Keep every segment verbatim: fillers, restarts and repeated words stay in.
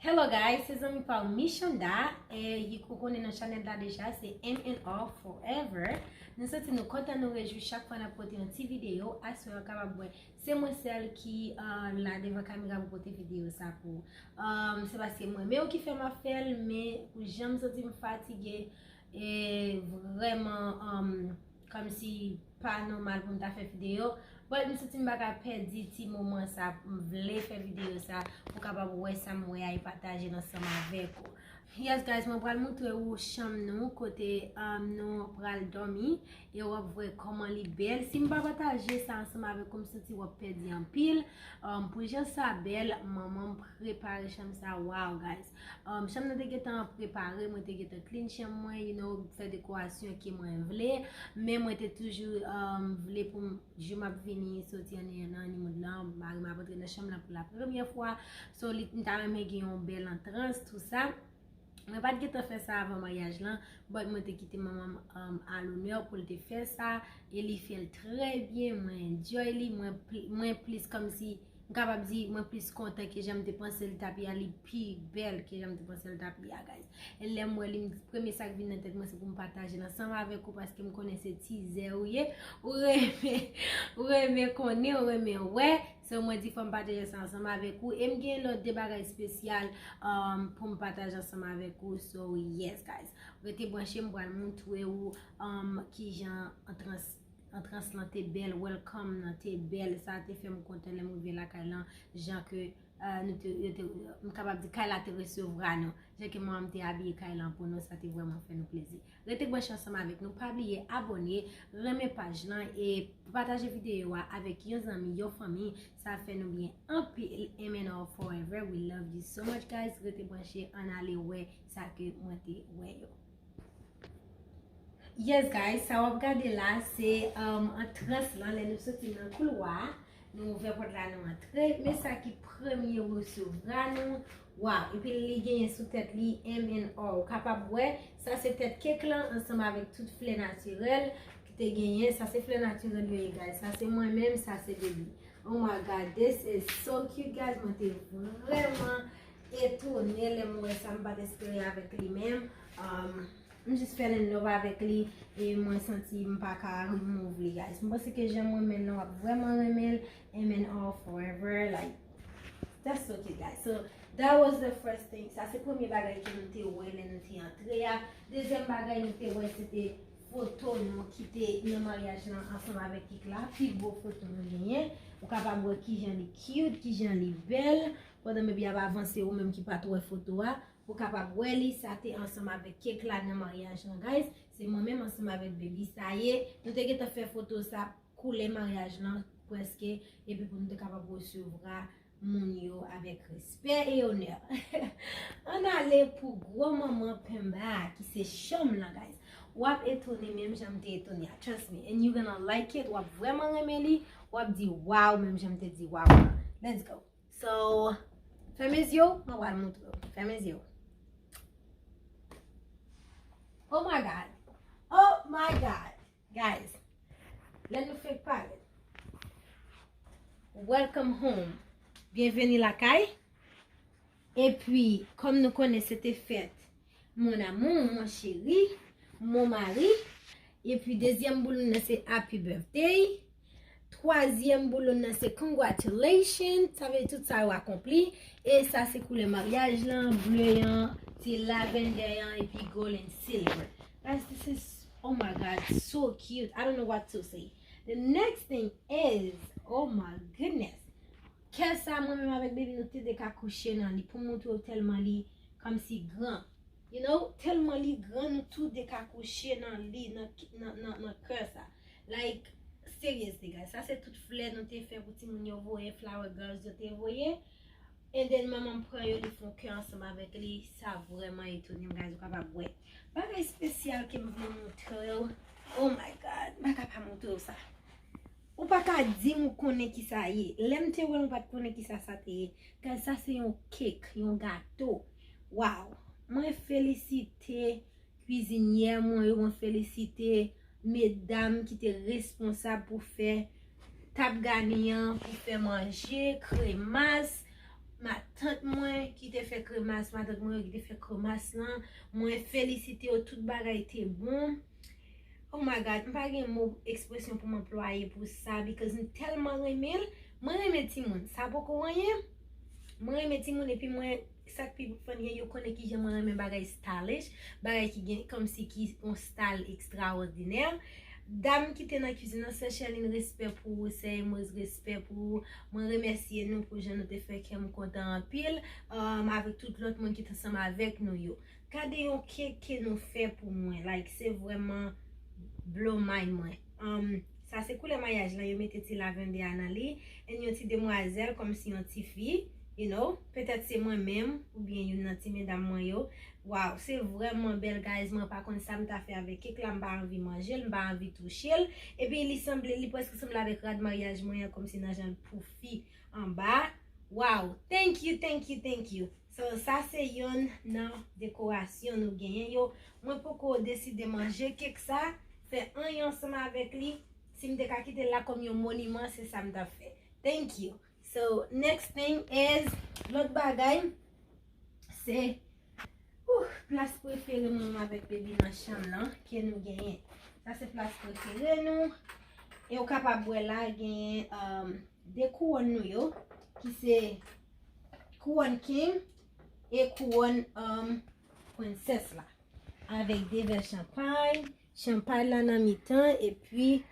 Hello guys, se zanmi pa w Michanda. E, ou konnen nan chanèl la deja, se M and R Forever. Nou santi nou kontan, nou rejwi chak fwa n ap pote yon ti videyo. Aswè an kapab wè se mwen sèl ki uh, la devan kamera pou pote videyo sa pou ou. Um, se paske mwen menm ki fè m ap fè l, men pou jan m santi m fatige, e vrèman um, kòmsi pa nòmal pou m ta fè videyo. But m santi m pa ka pèdi ti moman sa, m vle fè videyo sa pou kapab wè sa m wè a e pataje l ansanm avèk ou. Yes guys, mwen pral montre ou chanm nou kote um, nou pral dòmi e w ap wè kòman li bèl. Si m pa pataje sa ansanm avèk ou, m santi w ap pèdi anpil. Um, pou jan sa bèl, manman m prepare chanm sa. Wow guys. Um, chanm nan te gentan prepare, mwen te gentan clean chanm mwen, you know, fè dekorasyon ke mwen vle. Men mwen te toujou um, vle pou m, jou m ap vini soti an nan honeymoon lan, mari m ap antre nan chanm lan pou la premyè fwa. So, li, m ta renmen gen yon bèl antrans, tou sa. Mwen pa t gentan fè sa avan maryaj lan, but mwen te kite manman m um, a lonè pou l te fè sa, e li fè l trè byen, mwen enjoy li, mwen, pli- mwen plis kòmsi, m kapab di, mwen plis kontan ke jan m te panse l t ap ye a, li pi bèl ke jan m te panse l t ap ye a, guys. E lè m wè li, m- premye sa k vin nan tèt mwen, se pou m pataje l ansanm avèk ou, paske m konnen se tizè ou ye, ou renmen, ou renmen konnen, ou renmen wè. So, mwen di fò m pataje sa ansanm avèk ou. E m gen lòt de bagay espesyal um, pou m pataje ansanm avèk ou. So, yes, guys. Rete branche, m pral montre ou um, kijan antrans, antrans lan te bèl, welcome nan te bèl. Sa te fè m kontan lè m rive lakay lan, jan ke uh, nou te, yo te, m kapab di kay la te resevwa nou. Jan ke manman m te abiye kay lan pou nou, sa te vrèman fè nou plezi. Rete branche ansanm avèk nou. Pa bliye abòne, renmen paj lan e pataje videyo a avèk yon zanmi, yon fanmi. Sa fè nou byen anpil. M and R Forever, we love you so much, guys. Rete branche, ann ale wè sa ke mwen te wè yo. Yes, guys, sa w ap gade la, se um, antrans lan, lè nou soti nan koulwa a. Nou ouvè pòt la, nou antre. Men sa ki premye resevwa nou. Waw, epi li genyen sou tèt li M and R. Ou kapab wè, sa se tèt kek lan ansanm avèk tout flè natirèl ki te genyen. Sa se flè natirèl yo ye, guys. Sa se mwen menm, sa se baby. Oh my God, this is so cute, guys. Mwen te vrèman etone lè m wè sa, m pa t espere avèk li menm. Um, M jis fè love avèk li e mwen santi m pa ka remove li, guys. M panse ke jan m renmen l lan, w ap vrèman renmen l. M and R Forever, like, that's so cute, guys. So, that was the first thing. Sa se premye bagay ke nou te wè lè nou te antre a. Dezyèm bagay nou te wè, se te foto nou ki te nan maryaj lan ansanm avèk kek la. Pi gwo foto nou genyen. Ou kapab wè kijan li cute, kijan li bèl. Pandan baby ap avanse, ou menm ki pa t wè foto a, ou kapab wè li, sa te ansanm avèk kek la nan maryaj lan, guys. Se mwen menm ansanm avèk baby sa ye. Nou te gentan fè foto sa koulè maryaj lan prèske, epi pou nou te kapab resevwa moun yo avèk respè e onè. Ann ale pou gwo manman penba ki se chanm lan, guys. W ap etone menm jan m te etone a. Trust me. And you gonna like it. W ap vrèman renmen li. W ap di wow menm jan m te di wow lan. Let's go. So, fèmen zye w, mwen pral montre w. Fèmen zye w. Oh my God. Oh my God. Guys, lè nou fenk parèt. Welcome home. Byenveni lakay. Epi, kòm nou konnen se te fèt mon amour, mon chéri, mon mari. Epi dezyèm bouloun nan se happy birthday. Twazyèm bouloun nan se congratulations. Sa vle di tout sa yo akonpli. E sa se koulè maryaj lan, ble an, ti lavender an, epi gold and silver. Guys, this is, oh my God, so cute. I don't know what to say. The next thing is, oh my goodness. Kè sa, mwen menm avèk baby, nou te de ka kouche nan li. Pou montre w tèlman li kòmsi gran. You know, tèlman li gran, nou tou de ka kouche nan li, nan, nan, nan, nan kè sa. Like, seriously, guys. Sa se tout flè nou te fè pou timoun yo voye, flower girls yo te voye. And then, manman m pran yo, li fè yon kè ansanm avèk li. Sa vrèman etone m, guys. Ou kapab wè. Bagay espesyal ke m vle montre w. Oh my God. M pa ka pa montre w sa. Ou pa ka di m ou konnen ki sa ye. Lè m te wè l, m pa t konnen ki sa sa te ye. Guys, sa se yon cake, yon gato. Wow! Mwen felisite kwizinyè mwen yo, mwen felisite medam ki te responsab pou fè tap gani an, pou fè manje, kremas, matant mwen ki te fè kremas, matant mwen yo ki te fè kremas lan. Mwen felisite yo, tout bagay te bon. Oh my God, m pa gen mo ekspresyon pou m anplwaye pou sa, because m tèlman renmen l. Mwen renmen timoun, sa poko anyen. Mwen renmen timoun, epi mwen, sa k pi funny, yo konnen kijan mwen renmen bagay stylish, bagay ki gen kòmsi ki yon style ekstraòdinè. Dam ki te nan kizin nan, sè Sherline, respè pou ou, sè Emoz, respè pou ou. Mwen remèsye nou pou jan nou te fè kè m kontan anpil, um, avèk tout lòt moun ki t ansanm avèk nou yo. Gade yon kèk ke nou fè pou mwen, like, se vrèman blow mind mwen. Um, sa se koulè maryaj lan, yo mete ti lavender a nan li, and yon ti demwazèl kòmsi yon ti fi, you know, petèt se mwen menm, oubyen youn nan ti medam mwen yo. Wow, se vrèman bèl, guys. Mwen pa konn sa m ta fè avèk kèk la, m pa anvi manje l, m pa anvi touche l. Epi li sanble, li prèske sanble avèk rad maryaj mwen an, kòmsi nan jan l poufi anba. Wow, thank you, thank you, thank you. So, sa se yonn nan dekorasyon nou genyen yo. Mwen poko deside manje kèk sa, fè anyen ansanm avèk li. Si m te ka kite l la kòm yon moniman, se sa m t ap fè. Thank you. So, next thing is, lòt bagay, se, uh, plas prefere mwen menm avèk baby nan chanm lan ke nou genyen. Sa se plas prefere nou. E ou kapab wè la genyen, um, de kouwòn nou yo, ki se kouwòn king e kouwòn, um, princess la. Avèk de vè chanpay, chanpay la nan mitan, epi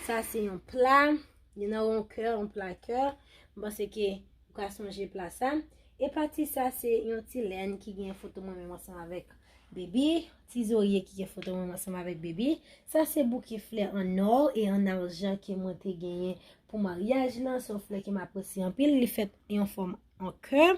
sa se yon pla, li nan yon kè, yon pla kè. M panse ke ou ka sonje pla sa. E pati sa se yon ti lèn ki gen foto mwen menm ansanm avèk baby, ti zorye ki gen foto mwen menm ansanm avèk baby. Sa se bouke flè an nò e an ajan ke mwen te genyen pou maryaj lan. Se yon flè ke m apresye anpil. Li fèt yon fòm an kè.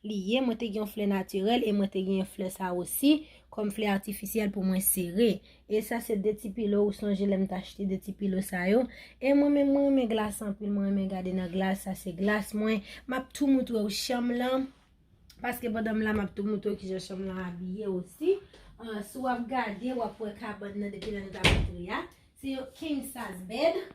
Li ye, mwen te gen yon flè natirèl e mwen te gen yon flè sa osi kòm flè atifisyèl pou mwen sere. E sa se de ti pilo, ou sonje lè m t achte de ti pilo sa yo. E mwen menm, mwen renmen glas anpil, mwen renmen gade nan glas, sa se glas mwen. M ap tou moutre w chanm lan, paske pandan m la, m ap tou moutre w kijan chanm lan abiye osi. Ah, si w ap gade, w ap wè kabann nan depi lè nou t ap antre a. Se yon king size bed.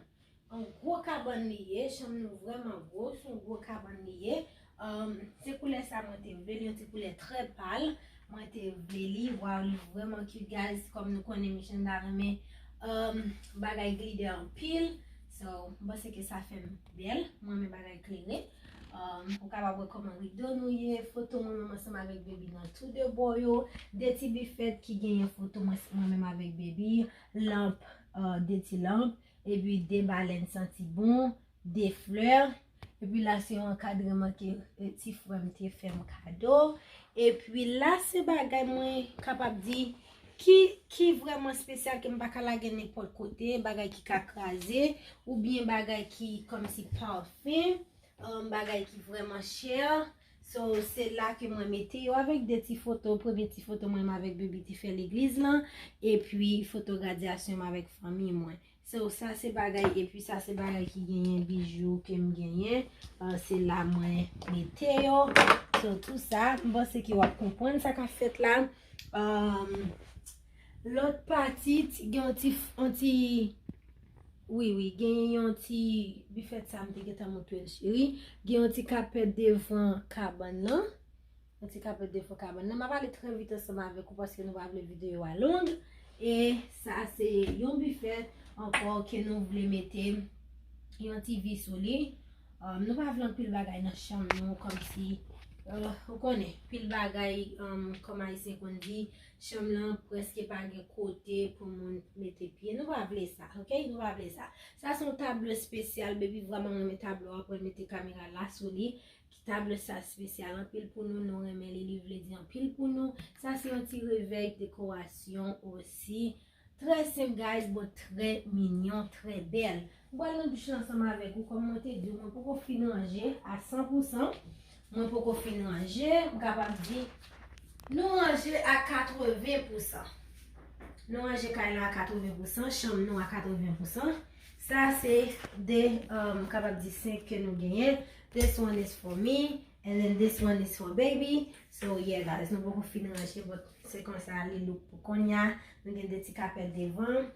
Yon gwo kabann li ye, chanm nou vrèman gwo, se yon gwo kabann li ye. Um, se koulè sa mwen te vle, li yon ti koulè trè pal. Mwen te vle li, waw, li vrèman cute, guys. Kòm nou konnen, Michanda renmen, um, bagay glitè anpil. So, m panse ke sa fè m bèl. Mwen renmen bagay klere. Um, ou kapab wè kòman rido nou ye, foto mwen menm ansanm avèk baby nan tou de bò yo. De ti bifèt ki genyen foto mwen, mwen menm avèk baby. Lanp, uh, de ti lanp. Epi de balèn santi bon, de flè. Epi la se yon ankadreman ke, eh, ti frè m te fè m kado. Epi la se bagay mwen kapab di ki, ki vrèman espesyal ke m pa ka lage nenpòt kote, bagay ki ka kraze, oubyen bagay ki kòmsi pafen, um, bagay ki vrèman chè. So, se la ke mwen mete yo avèk de ti foto, premye ti foto mwen avèk baby te fè legliz lan, epi foto gradyasyon m avèk fanmi mwen. So, sa se bagay, epi sa se bagay ki genyen bijou ke m genyen. Ah, se la mwen mete yo. So, tou sa, m panse ke w ap konprann sa k ap fèt la. Um, lòt pati, ti, gen yon ti, yon ti, wi, wi, gen yon ti bifèt sa m te gentan montre l, cheri. Gen yon ti kapèt devan kabann nan. Yon ti kapèt devan kabann nan. M ap ale trè vit ansanm avèk ou paske nou pa vle videyo a long. E sa se yon bifèt ankò ke nou vle mete yon ti vi sou li. Um, nou pa vle anpil bagay nan chanm nou, kòmsi, uh, ou konnen, pil bagay, um, kòm Ayisyen konn di, chanm lan prèske pa gen kote pou moun mete pye. Nou pa vle sa, ok? Nou pa vle sa. Sa se yon tablo espesyal, baby vrèman renmen tablo a, pral mete kamera la sou li. Tablo sa espesyal anpil pou nou, nou renmen li, li vle di anpil pou nou. Sa se yon ti revèy dekorasyon osi. Trè senp, guys, but trè minyon, trè bèl. M pral nan douch lan ansanm avèk ou, kòm mwen te di w, mwen poko fin ranje a san pou san. Mwen poko fin ranje, m kapab di, nou ranje a katreven pou san. Nou ranje kay la a katreven pou san, chanm nou a katreven pou san. Sa se de, um, m kapab di senk ke nou genyen. This one is for me, and then this one is for baby. So, yeah, guys, nou poko fin ranje, but se konsa li look pou kounye a. Nou gen de ti kapèt devan.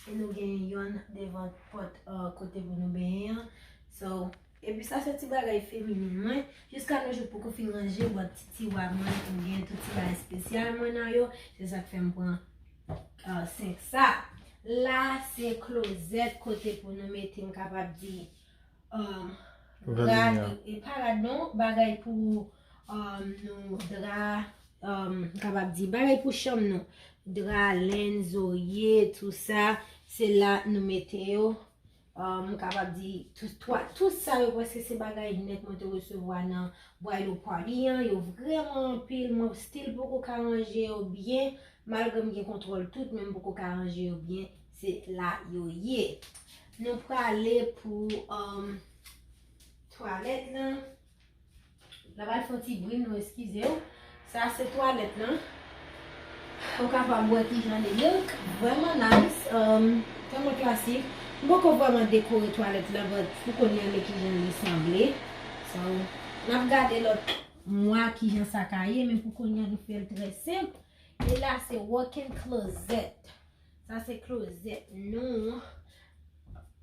E nou gen yonn devan pòt, uh, kote pou nou benyen an. So, Epi sa se ti bagay feminen mwen. Jiska nou jou poko fin ranje, bòt ti tiwa mwen, m gen tout ti bagay espesyal mwen nan yo. Se sa k fè m pran uh, senk sa. La se klozèt kote pou nou mete, m kapab di, um, rad, e pa rad non, bagay pou um, nou dra, um, m kapab di bagay pou chanm nou. Dra, lenn, zorye, tou sa, se la nou mete yo. Um, m kapab di tout, twa, tout sa yo prèske se bagay nèt mwen te resevwa nan bridal party an. Yo vrèman anpil, mwen still poko ka ranje yo byen. Malgre m gen kontwòl tout, men m poko ka ranje yo byen. Se la yo ye. Nou prale pou um, twalèt lan. N ap al fè yon ti bri, nou eskize w. Sa se twalèt lan. Ou kapab wè kijan li look. Vrèman nice. Um, vrèman klasik. M poko vrèman dekore twalèt lan, but pou kounye a, men kijan li sanble. So, n ap gade lòt mwa kijan sa ka ye, men pou kounye a, nou fè l trè senp. E la, se walk-in closet. Sa se klozèt nou.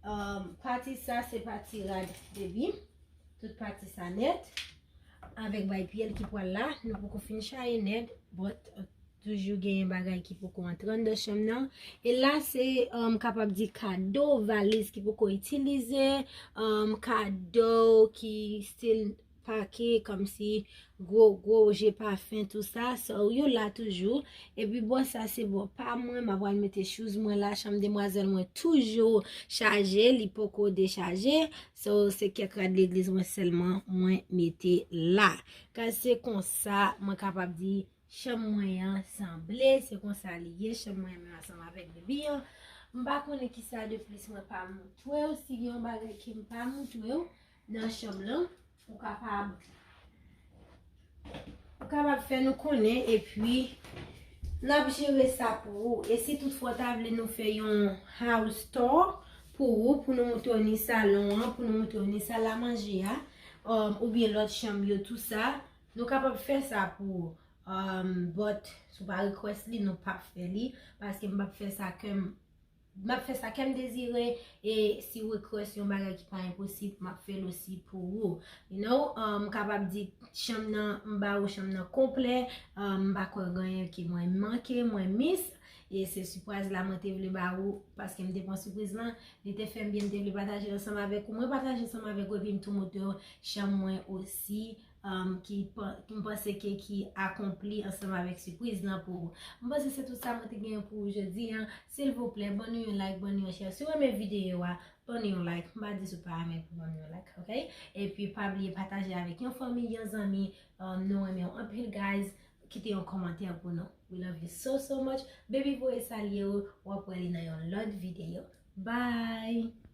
Um, pati sa, se pati rad baby. Tout pati sa nèt. Avèk bay pyèl ki pral la, nou poko fin chaye nèt, but uh, toujou genyen bagay ki poko antre anndan chanm nan. E la se um, kapab di kado, valiz ki poko itilize, um, kado ki still pake kòmsi gwo gwo je pafen tou sa. So yo la toujou. Epi bò sa se bò pa mwen, m ap pral mete shoes mwen la. Chanm demwazèl mwen toujou chaje, li poko dechaje. So se kèk rad legliz mwen sèlman mwen mete la. Kaz se konsa mwen kapab di chanm mwen an sanble, se konsa li ye, chanm mwen an menm ansanm avèk baby an. M pa konnen kisa de plis mwen pa montre w, si gen yon bagay ke m pa montre w nan chanm lan, ou kapab ou kapab fè nou konnen, epi n ap jere sa pou ou. E si toutfwa w ta vle nou fè yon house tour pou ou, pou nou montre w ni salon an, pou nou montre w ni sal a manje a, um, oubyen lòt chanm yo, tou sa, nou kapab fè sa pou ou. Um, but si w pa request li, nou p ap fè li, paske m p ap fè sa ke m M ap fè sa ke m dezire, e si w request yon bagay ki pa enposib, m ap fè l osi pou ou. You know, um, m kapab di chanm nan, m ba ou chanm nan konplè, um, m pa kwè gen anyen ke mwen manke, mwen miss, e se sipraz la mwen te vle ba ou, paske m te pran sipriz lan, li te fè m byen, m te vle pataje ansanm avèk ou, mwen pataje ansanm avèk ou, epi m tou montre w chanm mwen osi, um, ki, ki m panse ke ki akonpli ansanm avèk sipriz lan pou ou. M panse se tout sa mwen te genyen pou ou jodi an. Silvouplè, ban nou yon like, ban nou yon share. Si w renmen videyo a, ban nou yon like. M pa di si w pa renmen pou ban nou yon like, ok? Epi pa bliye pataje avèk yon fanmi, yon zanmi, um, nou renmen w anpil, guys. Kite yon kòmantè pou nou. We love you so, so much. Baby voye salye w, w ap wè li nan yon lòt videyo. Bye!